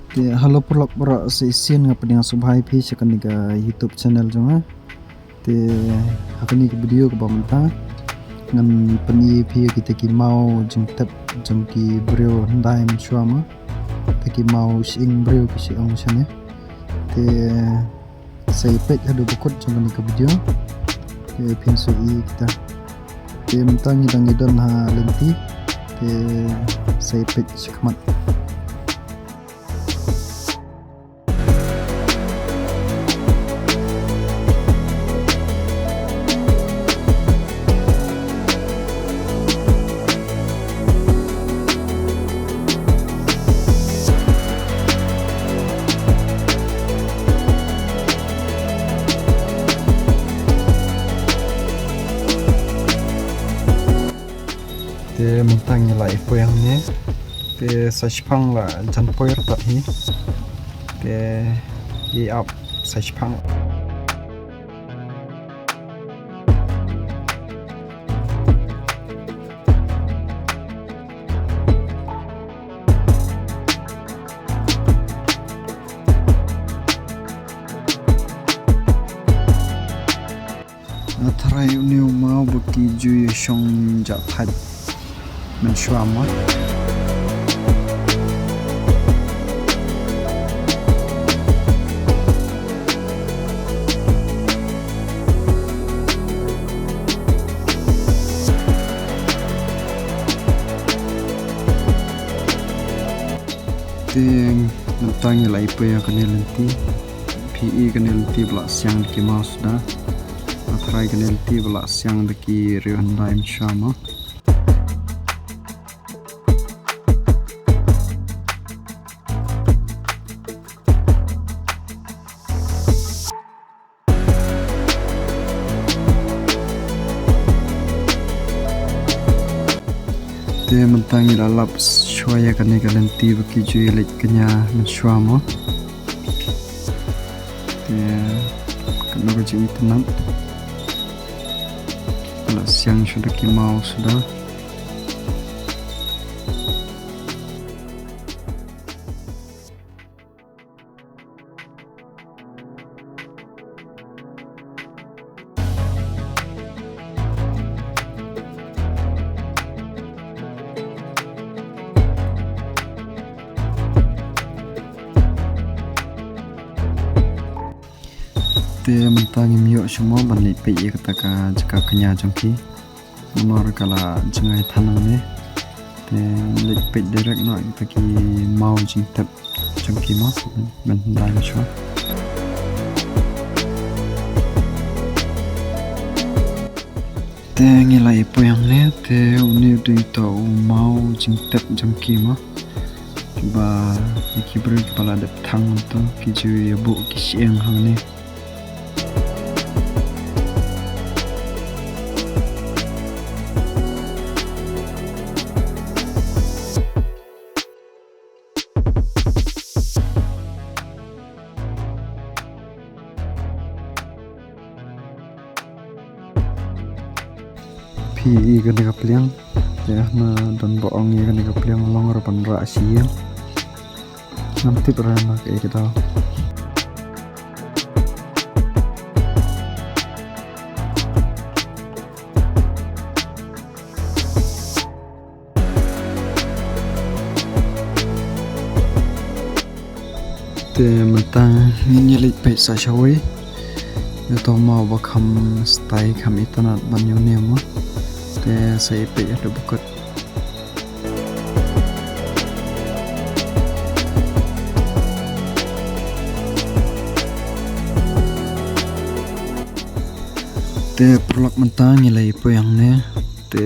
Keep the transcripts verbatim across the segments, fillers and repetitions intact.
Te hello paralok baroh, sa shisien nga pdiang sngewbha ïa phi sha kane ka YouTube channel jong nga. Te ha kane ka video kaba mynta ngan pyni ïa phi kita ki maw jingtep jong ki briew hyndai mynshuwa mo. Kita ki maw shyieng briew ki shyieng shane. Te sa ïa peit haduh ba kut jong kane ka video. Te phin sa ïohi kita. Te mynta ngi dang ïa don ha lynti. Te sa ïa peit shakhmat. Te mynta ngi la ïa poi hangne. Te sa shipang la jan poi artat hi. Te ïa ap sa shipang. Nga tharai une u maw ba ki ju ïa shong jahthait mynshuwa mo. Te mynta ngi la ïa poi ha kane lynti. Phi i kane lynti ba la siang da ki maw suda. Nga tharai kane lynti ba la siang da ki riew hyndai mynshuwa mo. Te mynta ngi la lap shuwa ïa kane ka lynti ba ki ju ïa leit kñia mynshuwa mo. Te kano ka jingitynnad. La siang shuwa da ki maw suda. Te mynta ngim ïoh shuh mo ban leit peit ïa kata ka jaka kñia jong ki. Namar ka la jngai than hangne. Te leit peit direct noh ïa kita ki maw jingtep jong ki mo, ban dang shuwa. Te ngi la ïa poi hangne, te une u dei uta u maw jingtep jong ki mo. Ba ïa ki briew kiba la dep thang to ki ju ïa buh ki shyieng hangne. Phi i kane ka pliang, te hana don ba ong ïa kane ka pliang long ruh ban rah shi ïing. Ngam tip ruh ma kaei ka daw. Te mynta ngin ïa leit peit sa shawei. Ïa uto u maw ba kham stai kham itynnad ban ïoh ne mo. Te sa ïa peit haduh ba kut. Te paralok mynta ngi la ïa poi hangne. Te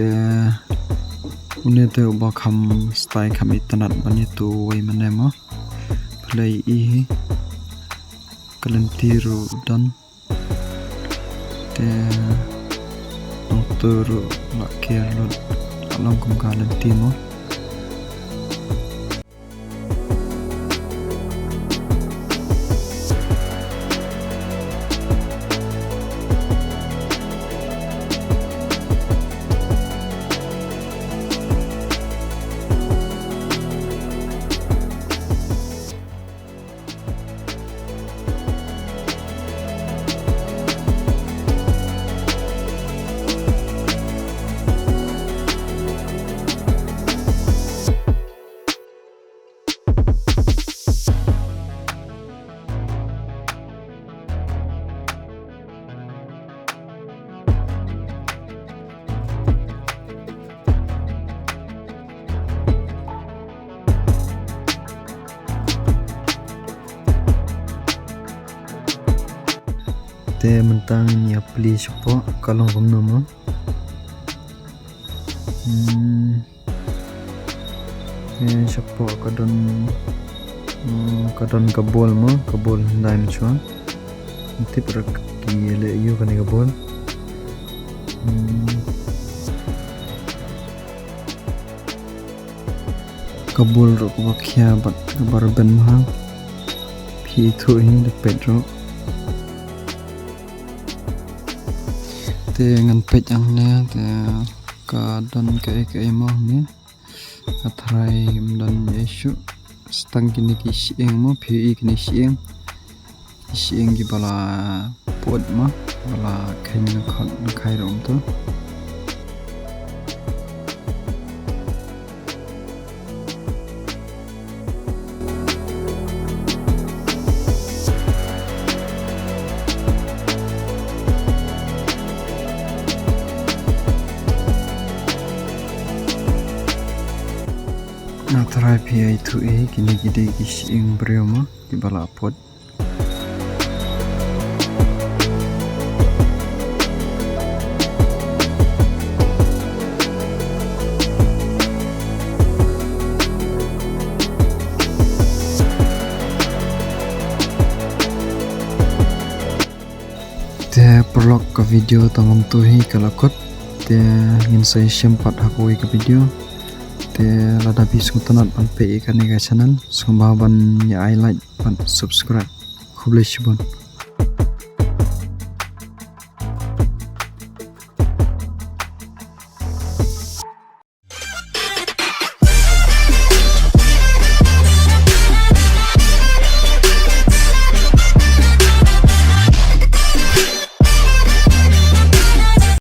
une te uba kham stai kham itynnad ban ïathuh wei mane mo. Phi la i hi ka lynti ruh don. Te nangta ruh la ker lut, la long kum ka lynti mo. Te mynta ngin ïa plie shapoh ka long kumno mo. Hmm. Te shapoh ka don, hmm, ka don ka bol mo, ka bol hyndai mynshuwa. Ngam tip ruh ki leh aïu kane ka bol. Hmm. Ka bol ruh kaba khia bad kaba rben mahang. Phi ithuh hi da peit ruh. Te ngan peit hangne te ka don kaei kaei mo hangne. Ka tharai ym don ei shuh. Sa tang kine ki shyieng mo, phi ïohi kine shyieng. Shyieng kiba la put mo, ba la kheiñ na khot na khai rum tu. Nga tharai phi ïa ithuh hi, kine ki dei ki shyieng briew mo kiba la put. Te paralok, ka video tang kumto hi ka la kut. Te ngin sa ïashem pat ha kawei ka video. Te lada phi sngewtynnat ban peit ïa kane ka channel, sngewbha ban ïa ai like bad subscribe. Khublei shibun.